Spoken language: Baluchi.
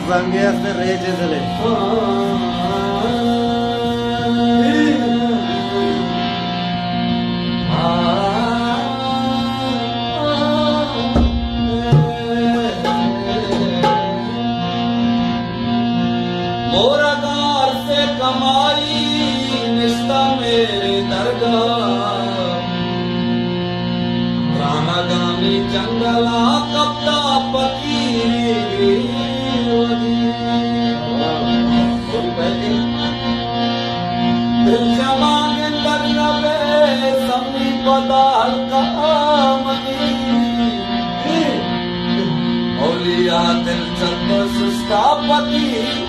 زنگے است ریچ زلے۔ مورگار سے کمائی نشتہ میرے درگاہ۔ ترانگانی جنگلاں کپتا پکیری گریوگی۔ دل جمانے در نبے سمی پدا ہلکا منی۔ اولیاء دل چند سستا پکیری